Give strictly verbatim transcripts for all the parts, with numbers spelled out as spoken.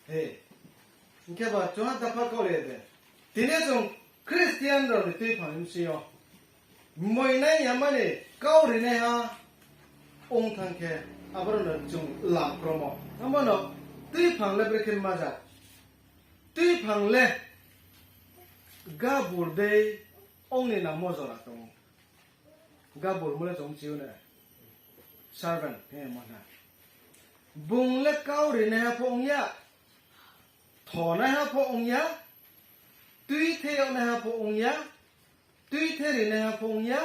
He, hing khe ba chung ha dapha kau le de. Tini chung Christian rao ni tuiphang ni bsing yo moinai yama ni kau rinaiha ong thanng khe, abo rao no chung lam kromo. Abo no tuiphang le brekhe ma ja. Tuiphang le gabur dei ong ni nangmo jora tong ou. Gabur mo le chung chi ou na, servant hingmo na. Bung le kau rinaiha pho ong ya, thonaiha pho ong ya, tuithe yagnaiha pho ong ya, tuithe rinaiha pho ong ya,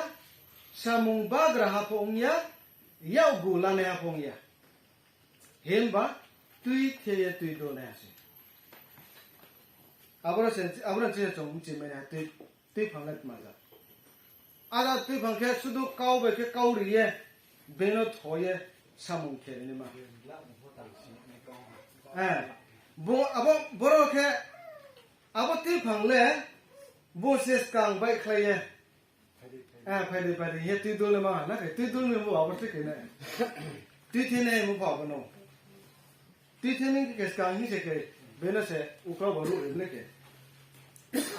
samung bagraha pho ong ya, yakgu lanaiha pho ong ya. Himba tuithe ye tuidulnaiha se. Abo rao se, abo rao se chung bchi mai naiha tui, tuiphang le tma ja. Ada tuiphang khe sudu kau bai khe kau ri ye, beno tho ye samung khe ri naima. Eh, bo, abo, boro khe, abo tuiphang le, bo se skang baihkhlai ye. Eh, phai di, phai di, ye tuidul le ma, na khe tuidul ni bo abo se khe na. Tuithe nai mo pha bo no. Tuithe ni khe skang hing se khe, beno se uklau bo ruh ri le khe.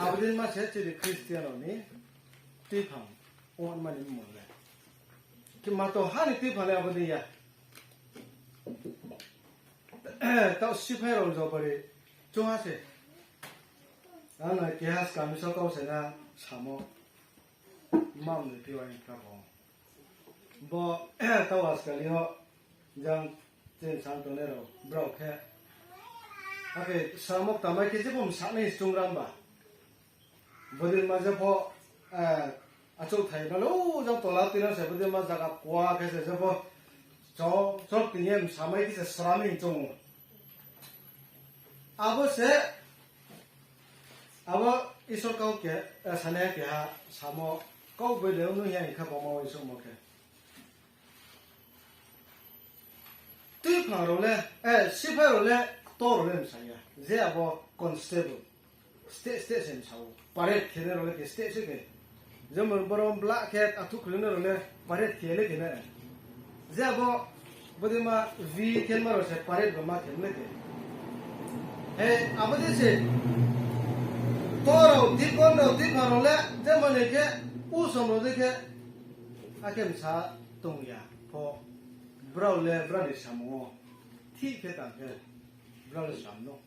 Abo dei ma se chini Christian rao ni tuiphang ongma ni mmung le. Khe ma to ha ni tuiphang le abo dei ya. Taoh siphai rao jobari chung ha se. Ano keha skang ni so kau se na samo. Mam ni phi wa hing kha bo. Bo taoh askali yo jang chini sang tongnai rao brao khe. Akhe samo ktamai khe jepho msanai chungramba. Bodei ma jepho, eh, achouhthai no le, o jang tola tuinang se bodei ma zaga kua khe se jepho. Cho, cho tini ye msamai khe se srami hing chung ou. Abo se, abo Isor kau khe, eh, sanai keha samo, kau bai le nung ya hing kha bo ma Isor mo khe. Tuiphang rao le, eh, siphai rao le, ktor rao le msa ya. Je abo constable. State, state se msa ou. Parade khenai rao le khe state se khe. Jemon boro bla khe athuh khluinai rao le parade khe le khe na. Je abo bodei ma V khenma rao se parade bo ma khe le khe. He, abo dei se. Ktor rao, deacon rao, tuiphang rao le, jemon ni khe, usom rao dei khe, akhe msa tong ya pho, brao le brao ni samung wo thik khe tang khe, brao le sram no.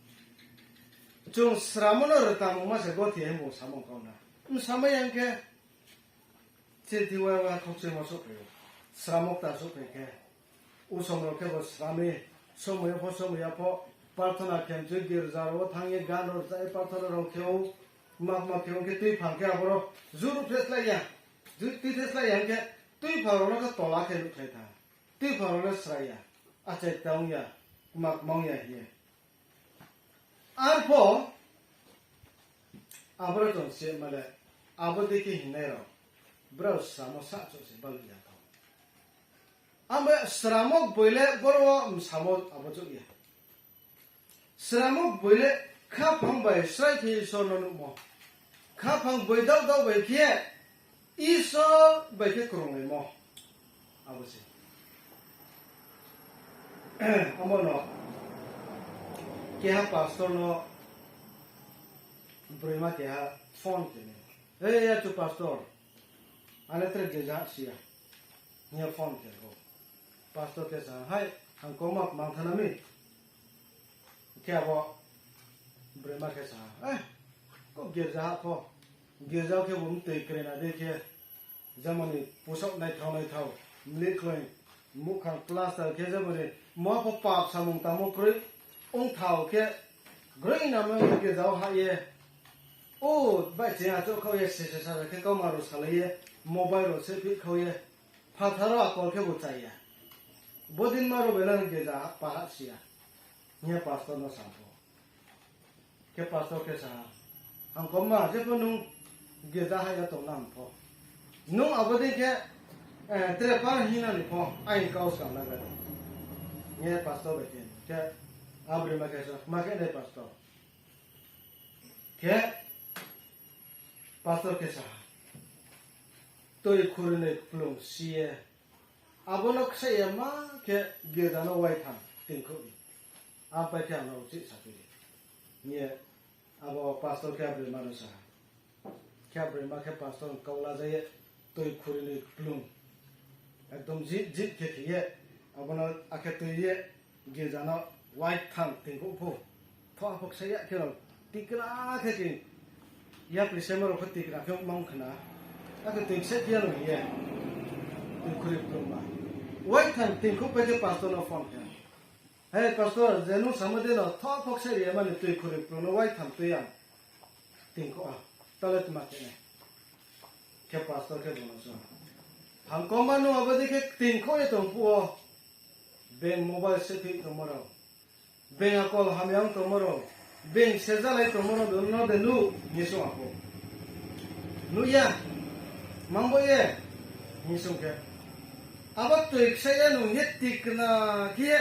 Chung sramo no rtangmungma se gothi himung samung kau na. Msamai yang khe, chini thing wa wa khokchimo souhphai ou. Sramo kta souhphai khe, usom rao khe bo srami, somoi yo pho, somoi ya pho, prarthana khe mchu girja rao wo thanng ye gan rao rchai ye prarthana rao khe ou, kma kma khe ou khe tuiphang khe aboro juruh phe slái ya, ju-, tui phe slái ya hing khe tuiphang rao no khe tola khe nuhkhlai tha. Tuiphang rao no srai ya, achai tang ya, kma kma ong ya hing ye. Arpho, aboro chung se ma le, abo dei khe hingnai rao, brao sramo sahchouh se baluh ya thou. Abo sramo gboi le boro wo msamo abo chouh ya. Sramo gboi le khaphang bai srai khe Isor no nuhmo. Khaphang gboi daoh daoh bai khe Isor bai khe krunglaimo. Abo se. Amo no keha pastor no broima keha phone khe nai. Ei, achu pastor, ane tre girja si ya. Hing ye phone khe kho. Pastor khe sa, hai, ang kau ma kmang thana mi. Khe abo broima khe sa, eh, kau girja ha pho. Girja khe bo mtoi krena dei khe. Jemon ni pusok naithao naithao, mlik kloi, muhkhang plaster khe jemon ni, mo pho pap samung tangmo kroi, ongthao khe, groi namo girja wo hah ye, o, bai ching achouh khau ye, sese sara khe kauma rao salai ye, mobile rao se phih khau ye, phathar wo akol khe bo chai ya. Bodei ma rao bai le girja pa hah si ya. Hing ye pastor no sa pho. Khe pastor khe sa ha, ang kau ma, jepho nung girja ha ya tong na pho. Nung abo dei khe, eh, tre par hing na ni pho, aini kau skang na ga. Hing ye pastor bai khe, khe abri ma khe sa, ma khe nai pastor. Khe pastor khe sa ha, toi khuri noi kplung si ye, abo no ksaih ya ma khe girja no waitham tingkhouh di. Ang pai khe ang no uchih saphi di. Hing ye abo pastor khe abroi ma no sa ha. Khe abroi ma khe pastor kau la ja ye, tui khuri ni kplung. Ekdom jit jit khe khe ye, abo no akhe tui ye, girja no waithang tingkhouh pho. Tho aphok sa ya khe no, tikna khe khe, yapri sema rao pho tikna khe mang khna. Akhe tui kse khe ya no hing ye, tui khuri kplung ba. Waithang tingkhouh pai khe pastor no phone khe. He pastor, je nung samo de no, tho phok se ri mani tui khuri kplung no waitham tui ang tingkhouh ha. Tale tma khe nai. Khe pastor khe bung no sa ha. Hangkoma nung abo dei khe tingkhouh ye tong phuh wo. Beng mobile se phi tongmo rao. Beng akol hamya ong tongmo rao. Beng sejalai tongmo rao no de nuh hing ye sung aphuh. Nuh ya. Mang bo ye. Hing sung khe. Abo tui kse ya nung ye tikna khe ye.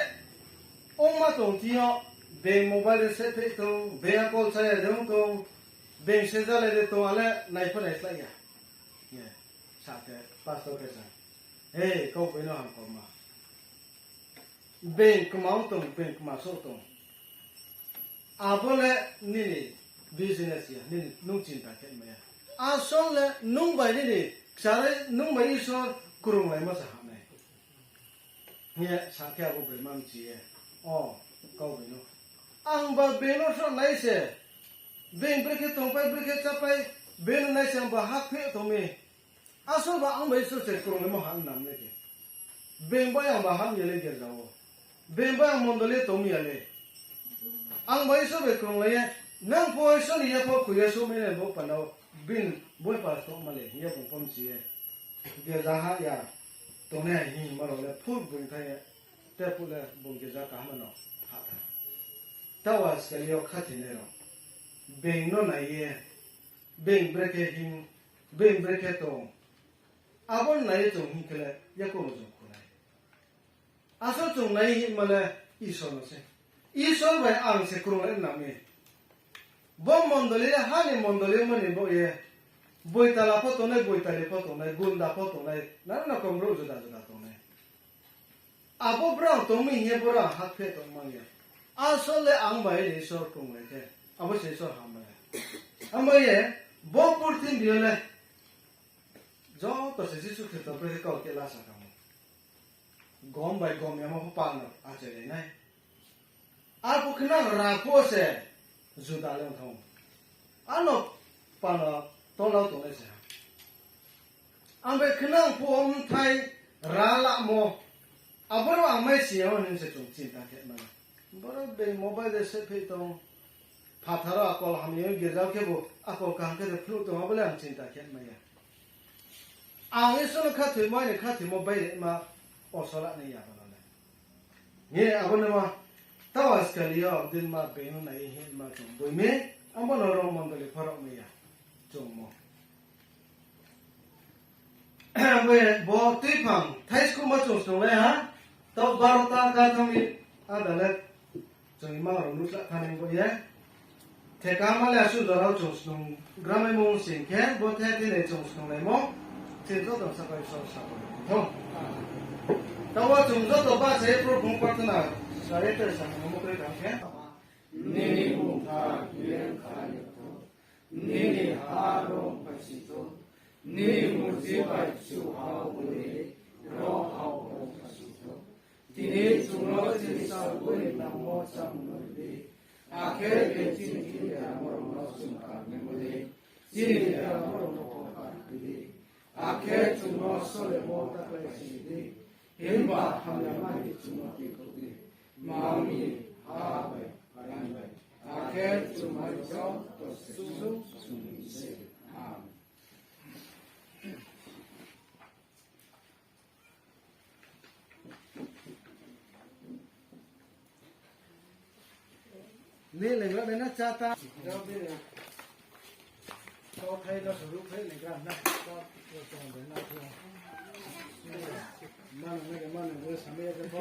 Ongma tong thing yo, beng mobile de se phi tong, beng akol chaya de ong tong, beng sejalai de tong, ale nai pho nai slái ya. Ye, sa khe, pastor khe sa. He, kau bai no hangkoma. Beng kma ong tong, beng kma so tong. Abo le nini business ya, nini nung chinta khe mai ya. Asol le nung bai nini, kchari nung bai Isor krunglaimo se ha nai. Hing ye sa khe abo bai ma mchi ye. O, kau bai no. Ang ba beng no sro nai se. Beng brekhe tongpai, brekhe chápai, beng no nai se ang ba hak phe tong mi. Asol ba ang ba Isor se krunglaimo ha nam le khe. Beng bai ang ba ham ya le girja wo. Beng bai ang mondoli tong mi ya le. Ang ba Isor bai krunglai ye, nang pho Isor ni yapha khui ye sumai nai bo panda wo, bini boi pa tongma le, hing ye bung pho mchi ye. Girja ha ya, tongnai hai hing ma rao le, phur bung thai ye, te phuh le bung girja kaham no ha tha. Taoh askal yo khathoinai rao. Beng no nai ye, beng brekhe hing, beng brekhe tong. Abo no nai ye chung hing khe le, yakoung no chung khunai. Asol chung nai hingma le Isor no se. Isor bai ang se krunglai nang mi. Bo mondoli le ha ni mondoli mani bo ye. Boitala pho tongnai, boitali pho tongnai, gunda pho tongnai, nana rokom brouh juda juda tongnai. Abo brao tong mi hing ye brao hak phe tong mang ya. Asol le ang bai le Isor krunglai khe. Abo se Isor hambai ya. Hambai ye, bo purthimbi yo le. Joto se Jisu Khristo brekhe kau khe la sa kamo. Gom bai gom yamo pho pal no achailai nai. Arphuh khnang ra phuh wo se juda le ong thanng ou. Ano pal no tongla tongnai se ha. Ang bai khnang phuh wo mthai ra lamo. Aboro ang mai si ya hing se chung chinta khe mano. Boro beng mobile de se phei tong. Phathar wo akol hamya girja khebu akol kaham khe de phnuh tong, abo le ang chinta khe mai ya. Ang Isor no khathoimo, aini khathoimo bai ma osola nai ya bono le. Hing ye abo no ma, taoh askal yo din ma beng no nai hing ma chung boi mi, abo no rao mondoli pho rao mai ya, chung mo. Bo, bo tuiphang thaiskuhmo chung snunglai ha, taoh barota ka thang ni ada le chung imang rao nuhsla thani bo ye. Theka ma le asuh jora wo chung snunggramai mung sing khe, bo the thini chung snunglaimo, chini joto sapai so sapai thou. Taoh wo chung joto bahcha ye Probhu prarthana sa ye tre sa nangmo kroi tang khe. Nini bumtha kiyeng kha ni thou. Nini ha rong phaising thou, nini murji bai kchuha wo boi ro ha wo phaising thou. Tini chung no chini salboi ni nangmo chámung no ri di, akhe bini chini thing deramo rao no chung karnaimo dei, chini deramo rao no pho karkhui di, akhe chung no solemo ta khlai si di, himba hamyama ni chung no tikhu di, mangni ha bai, ain bai, akhe chung bai joto se chung chung ni se. Amen. Ni lengra nai na chata. Kau thai no suruh thai lengra na. Kau tong de na thai. Mana na mana na samai ya ko.